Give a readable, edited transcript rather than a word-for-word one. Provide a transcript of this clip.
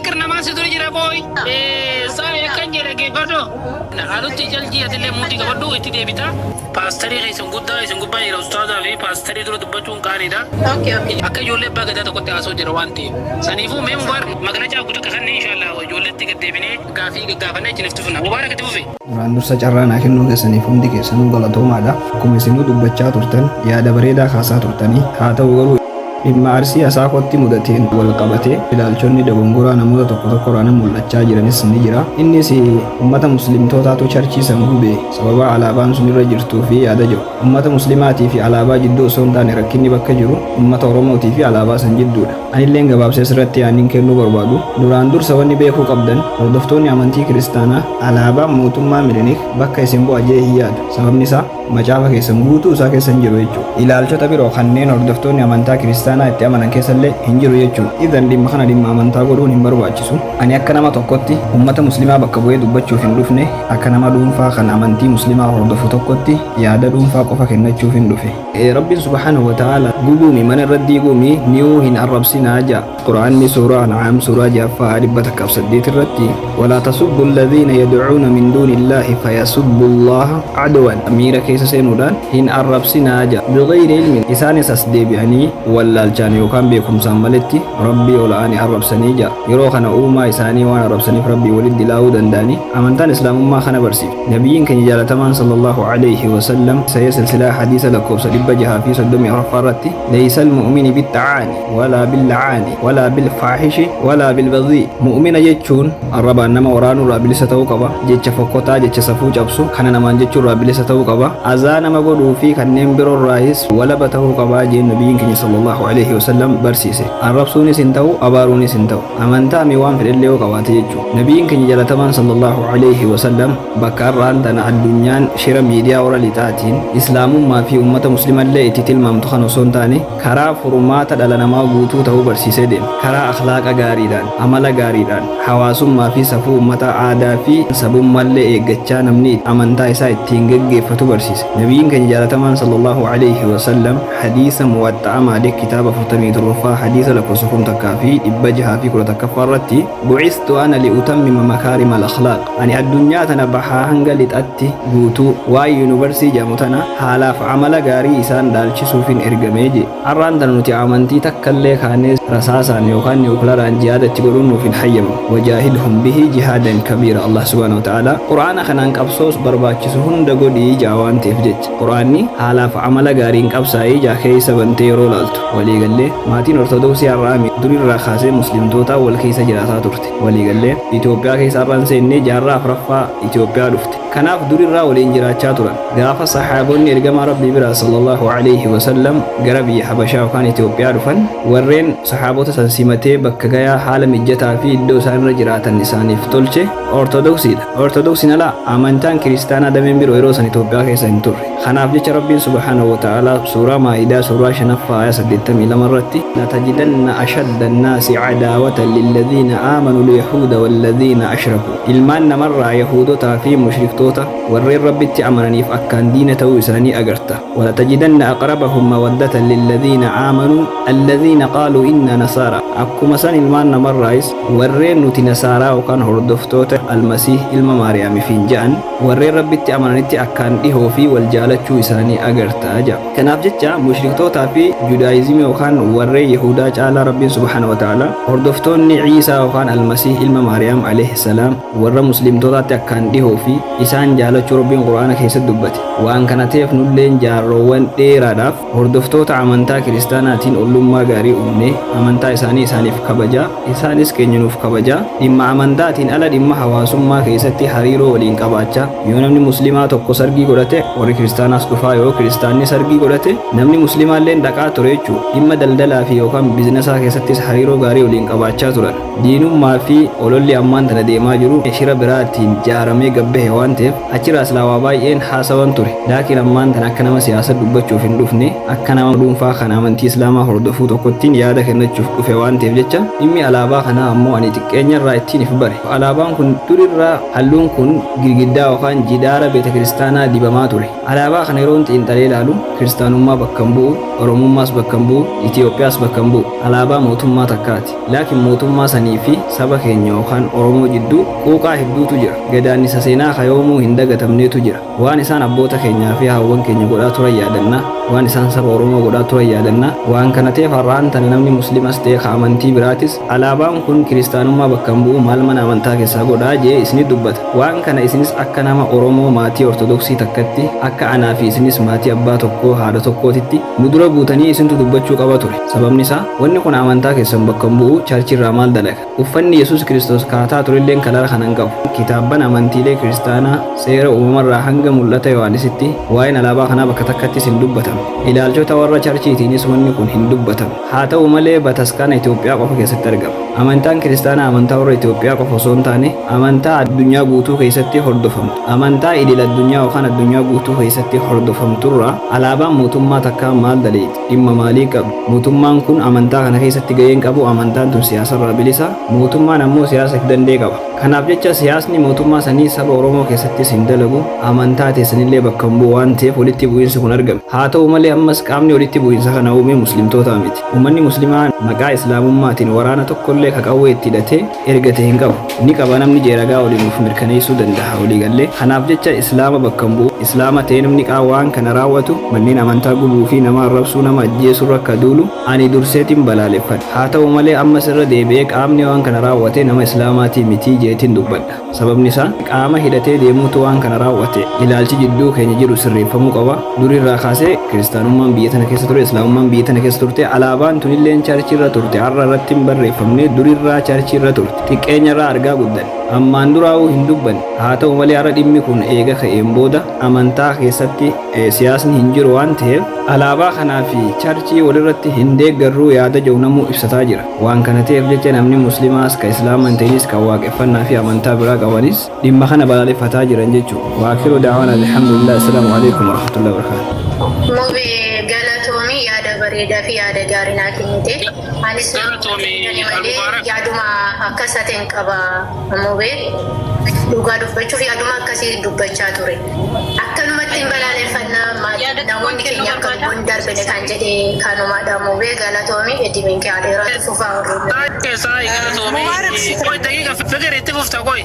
Fiqir namaa si dura jira qooy. Saa akkan jedhe dhaggeeffadhu. Alutti jalji atillee muutii qabadhu itti deebita. Paastarii keessan guddaa isin gubbaa jira ustaazaa fi paastarii dura dubbachuun qaaniidha. Okay, okay. Akka ijoollee abbaa gadaa tokkotti haasoo jira waan ta'eef. Saniifuu mee Mubaarak magalachaa guutuu kanneen inshallah ijoolleetti gad deebinee gaafii gaggaafannee achiin itti fufna. Mubaarak itti fufi. Duraan dursa carraa naa kennuu keessaniif hundi keessanuu galatoomaadha. Akkuma isinuu dubbachaa turtan yaada bareedaa kaasaa turtanii haa ta'u garuu dhimma Arsii Asaakootti mudateen wal qabatee ilaalchonni dogongoraa namoota tokko tokkorraa mul'achaa jiranis ni jira. Innis ummata muslimtootaatu charchii san gube sababa alaabaan sun irra jirtuu fi yaada jiru. Ummata muslimaatii fi alaabaa jidduu osoo hin taane rakkinni bakka jiru ummata Oromootii fi alaabaa san jidduudha. Anilleen gabaabsee asirratti yaannin kennuu barbaadu duraan dursa wanni beekuu qabdan hordoftoonni amantii kiristaanaa alaabaan mootummaa Minilik bakka isin bu'a jee hin yaadu. Sababni isaa macaafa keessan guutuu isaa keessa hin jiru jechuudha. Ilaalchota biroo kanneen hordoftoonni amantaa kiristaanaa itti amanan keessallee hin jiru jechuudha. Idan dhimma kana dhimma amantaa godhuun hin barbaachisu. Ani akka nama tokkotti ummata muslimaa bakka bu'ee dubbachuuf hin dhufne, akka nama dhuunfaa kan amantii muslimaa hordofu tokkotti yaada dhuunfaa qofa kennachuuf hin dhufe. Rabbiin subhaanahu wa ta'ala gubuumi mana irra diiguumi ni'uu hin arrabsinaa ja'a. Qur'aanni suuraa An'aam suuraa 6ffaa 108 irratti walaa tasubbu alladhiina yad'uuna min duuni illaahi fayasubbu allaha adwan miira keessa seenuudhaan hin arrabsinaa ja'a. Bighayri ilmin isaanis as deebi'anii wallaalchaan yookaan beekumsaan maletti Rabbii ol aane arrabsanii ja'a. Yeroo kana uumaa isaanii waan arrabsaniif Rabbii walitti dilaa'uu danda'anii amantaan islaamummaa kana barsiifte. Nabiyyiin keenya jaalatamaan sallallahu alayhi wa sallam sahih silsilaa hadiisa lakkoofsa 634ffaa irratti laysa almu'mini bitta'aani walaa billa'aani walaa bilfaahishi walaa bilbadhii. Mu'mina jechuun arrabaan nama waraanuu irraa bilisa ta'uu qaba, jecha fokkotaa, jecha safuu cabsu kana namaan jechuu irraa bilisa ta'uu qaba, azaa nama godhuu fi kanneen biroo irraayis walaba ta'uu qaba jeen nabiyyiin keenya sallallahu alayhi wa sallam barsiise. Arrabsuunis hin ta'u, abaaruunis hin ta'u. Amantaa mi waan fedhellee yoo qabaate jechuudha. Nabiyyiin keenya jalatamaan sallallahu alayhi wa sallam bakka har'aan tana addunyaan shira miidiyaa warra lixaatiin islaamummaa fi ummata muslimallee itti tilmaamtu kana osoo hin taane karaa furmaata dhala namaa guutuu ta'uu barsiisee deema. Karaa akhlaaqa gaariidhaan, amala gaariidhaan, hawaasummaa fi safuu ummataa, aadaa fi sabummallee eeggachaa namni amantaa isaa ittiin geggeeffatu barsiise. Nabiyyiin keenya jaalatamaan sallallahu alayhi wa sallam hadiisa Muwaxxa'a Maalik kitaaba 47ffaa hadiisa lakkoofsa 1611ffaa irratti bu'istu ana li'utammima makaarima al-akhlaaq ani addunyaa tana bahaa hanga lixatti guutuu waan yuunivarsii jedhamu tana haalaaf amala gaarii isaan dhaalchisuufin ergamee je. Har'aan tana nuti amantii takkallee kaanee rasaasaan yookaan niwukilaraan jihaada itti godhuun nuuf hin hayyamamu. Wajaahidhum bihi jihaadan kabiira Allah subhaanahu wa ta'ala Qur'aana kanaan qabsoos barbaachisu hunda godhii ja'a waan ta'eef jecha. Qur'aanni haalaaf amala gaariin qabsaa'ii ja'a keessa bantee yeroo laaltu. Walii gallee maatiin Ortodoksii har'aa miti durirraa kaasee muslimtootaan wal keessa jiraataa turte. Walii gallee Itoophiyaa keessa har'aan seennee jaarraa 4ffaa Itoophiyaa dhufte. Kanaaf durirraa waliin jiraachaa turan. Gaafa sahaabonni ergamaa Rabbii biraa sallallahu alayhi wa sallam gara biyya Habashaa yookaan Itoophiyaa dhufan warreen sahaabota san simatee bakka gayaa haala mijjataa fi iddoo isaan irra jiraatan isaaniif tolche Ortodoksiidha. Ortodoksiin ala amantaan kiristaanaa dameen biroo yeroo san Itoophiyaa keessa hin turre. Kanaaf jecha Rabbiin subhaanahu wa ta'aalaa suuraa Maa'idaa suuraa 5ffaa aaya 82 irratti latajidanna ashadda annaasi cadaawatan lilladhiina aamanu lyahuuda walladhiina ashrakuu ilmaan namarraa yahuudotaa fi mushriktoota warreen Rabbitti amananiif akkaan diina ta'uu isaanii agarta. Walatajidanna aqrabahum mawaddatan lilladhiina aamanuu alladhiina qaaluu innaa nasaara akkuma san ilmaan namarraayis warreen nuti nasaaraa yookaan hordoftoota Almasiih ilma Maariyaamifiin ja'an warreen Rabbitti amananitti akkaan dhihoo fi wal jaalachuu isaanii agarta ja'a. Kanaaf jecha mushriktootaa fi Judaayizimii yookaan warreen Yahuudaa caalaa Rabbiin subhaanahu wa ta'aalaa hordoftoonni Iisaa yookaan Almasiih ilma Maariyaam alayhi salaam warra muslimtootaatti akkaan dhihoo fi isaan jaalachuu Rabbiin Qur'aana keessatti dubbate. Waan kana ta'eef nulleen jaarroowwan dheeraadhaaf hordoftoota amantaa kiristaanaatiin ollummaa gaarii uumnee amantaa isaanii isaaniif kabajaa, isaanis keenya nuuf kabajaa, dhimma amantaatiin ala dhimma hawaasummaa keessatti hariiroo waliin qabaachaa, yoo namni muslimaa tokko sargii godhate warri kiristaanaas dhufaa, yoo kiristaanni sargii godhate namni muslimaalleen dhaqaa ture jechuudha. Dhimma daldalaa fi yookaan biizinasaa keessattis hariiroo gaarii waliin qabaachaa turan. Diinummaa fi ololli ammaan tana deemaa jiru shira biraatiin jaaramee gabbahe waan ta'eef achirraa silaa waa baay'een haasawan ture. Laakiin ammaan tana akka nama siyaasa dubbachuuf hin dhufne, akka nama dhuunfaa kan amantii Islaamaa hordofuu tokkottiin yaada kennachuuf dhufe waan ta'eef jecha dhimmi alaabaa kanaa ammoo ani xiqqeenyarraa ittiin if bare. Alaabaan kun durirraa halluun kun girgiddaa yookaan jidaara beeta kiristaanaa dibamaa ture. Alaabaa kana yeroon xiinxalee ilaalu kiristaanummaa bakka hin bu'u, Oromummaas bakka hin bu'u. Itiyoophiyaas bakka hin bu'u. Alaabaa mootummaa takkaati. Laakiin mootummaa sanii fi saba keenya yookaan Oromoo jidduu quuqaa hedduutu jira. Gadaannisa seenaa ka yoomuu hin dagatamneetu jira. Waan isaan abboota keenyaa fi haawwan keenya godhaa turan yaadanna. Waan isaan saba Oromoo godhaa turan yaadanna. Waan kana ta'eef har'aan tana namni Muslimas ta'e ka amantii biraatis alaabaan kun kiristaanummaa bakka hin bu'u maal mana amantaa keessaa godhaa je'ee isinit dubbata. Waan kana isinis akka nama Oromoo maatii Ortodoksii takkatti akka anaa fi isinis maatii abbaa tokkoo haadha tokkootitti nu dura buutanii isintu dubbachuu qaba ture. Sababni isaa wanni kun amantaa keessan bakka hin bu'u church irraa maal dalaga? Uffanni Yesuus Kiristoos kaataa turelleen kalara kana hin qabu. Kitaabban amantiilee Kiristaanaa Seera Uumamarraa hanga Mul'ata Yohaannisitti waa'een alaabaa kanaa bakka takkattis hin dubbatamne. Ilaalchota warra charchiitiinis wanni kun hin dubbatamne. Haa ta'u malee bataskaana Itoophiyaa qofa keessatti argama. Amantaan Kiristaanaa amantaa warra Itoophiyaa qofa osoo hin taane amantaa addunyaa guutuu keessatti hordofamtu. Amantaa idil addunyaa yookaan addunyaa guutuu keessatti hordofamturraa alaabaan mootummaa takkaa maal daleeyxi? Dhimma maalii qabdi? Mootummaan kun amantaa kana keessatti gahee hin qabu, amantaan tun siyaasarraa bilisa, mootummaan ammoo siyaasa if danda'e qaba. Kanaaf jecha siyaasni mootummaa sanii saba Oromoo keessattis hin dalagu, amantaa teessanillee bakka hin bu'u waan ta'eef walitti bu'iinsi kun argame. Haa ta'u malee ammas qaamni walitti bu'iinsa kana uume Muslimtootaa miti. Ummanni Muslimaa maqaa Islaamummaatiin waraana tokkollee ka qawwee itti hidhatee ergate hin qabu. Ni qaba namni je'e ragaa waliin nuuf mirkaneessuu dandaha walii gallee. Kanaaf jecha Islaama bakka hin bu'u. Islaama ta'ee namni qaa waan kana raawwatu manneen amantaa gubuu fi nama arrabsuu, nama ajjeesurra akka duulu ani durseetin balaaleffadha. Haa ta'u malee ammas irra deebi'ee qaamni waan kana raawwate nama Islaamaatii miti je'eetin dubbadha. Sababni isaa qaama hidhatee deemuutu waan kana raawwate. Ilaalchi jidduu keenya jiru sirreeffamuu qaba. Durirraa kaasee Kiristaanummaan biyya tana keessa ture, Islaamummaan biyya tana keessa turte, alaabaan tunilleen charchirra turte, har'a irratti hin barreeffamne, durirraa charchirra turte. Xiqqeenyarraa argaa guddanne. Ammaan duraahuu hin dubbanne. Haa ta'u malee har'a dhimmi kun eega ka'een booda amantaa keessatti siyaasni hin jiru waan ta'eef alaabaa kanaa fi charchii walirratti hin deeggarruu yaada jedhu namuu ibsataa jira. Waan kana ta'eef jecha namni Muslimaas ka Islaama hin ta'inis kan waaqeffannaa fi amantaa biraa qabanis dhimma kana balaaleffataa jiran jechuudha. Wa akhiru da'waana alhamdulillah assalaamu alaikum warahmatullahi wabarakatuh. Mube galatoomi yaada bareedaa fi yaada gaarii naa kennite. Anis Galatoomi malee Almubaarak. yaaduma akkas ta'een qaba Mube. Dhugaa dubbachuuf yaaduma akkasii dubbachaa ture. Akkanumatti hin balaaleffannaa Yaada namoonni kennuu keenya akka barbaada? lubbuun darbine kan jedhe kanumadha Mube galatoomi edimiin kee adeeratu fufaa hordofu. Keessaa galatoomi. Mubaarak Qoy daqiiqa fikir itti fufta qoy.